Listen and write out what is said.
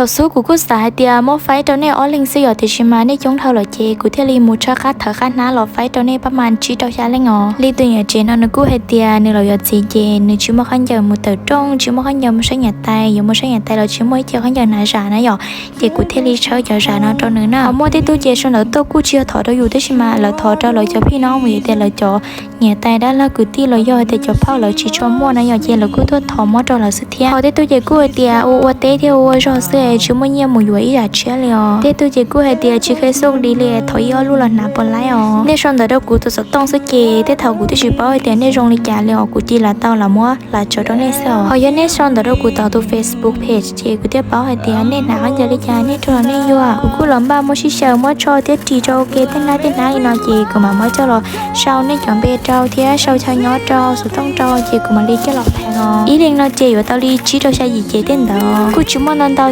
Thaum xub kuv kuj xav hais tias muab faib rau nej ob leeg xwb yom, tiam sis mas nej coob dhau lawm ces kuv thiaj li mus rho qab thawv qab hnab los faib rau nej pab mas tsib rau xya leej os. Li tus niam tsev no nws kuj hais tias nws los yuav txiv ces nws tsis muaj khaub ncaws mus tawm rooj, tsis muaj khaub ncaws mus saib niam tais, yuav mus saib niam tais los tsis muaj ib ce khaub ncaws hnav zam na yom. Ces kuv thiaj li tshawb cov zam no rau nws na. Muaj tej tug ces sau ntawv tuaj kuj tsis yog thov rau yus, tab sis mas lawv thov rau lawv cov phij no mus yog tias lawv cov niam tais dab laug kwv tij los yog tias cov phauj lawv tsis tshua muaj na yom, ces lawv kuj tuaj thov muab rau lawv xwb thiab. Ho tej tug ces kuj hais tias ua ua teb thiab ua ua zog xwb es tsis muaj nyiaj mus yuav ib yam tshiab li os. Tej tug ces kuj hais tias tsis kheev xub li li, thov ib ob lub los hnav puas laib os. Nej sau ntawv rau kuv tus xov tooj xwb ces tej thaum kuv twb tsis paub hais tias nej zoo li cas li os, kuv cia li tau los muab lam tso rau nej xwb os. Ho yog nej sau ntawv rau kuv tom tus Facebook page ces kuv thiaj paub hais tias nej hnav khaub ncaws li cas, nej rau los nej yuag. Kuv kuj los npaj muab sib xyaw muab tsho thiab ris rau ua ke tej hnab tej hnab li no ces kuv mam muab coj los sau nej cov npe rau thiab sau chaw nyob rau, xov tooj rau ces kuv mam li coj los phees os. Ib leeg no ces yuav tau li tsib rau xya yim cev tej ntawd. Kuj tsis muaj ntau ntau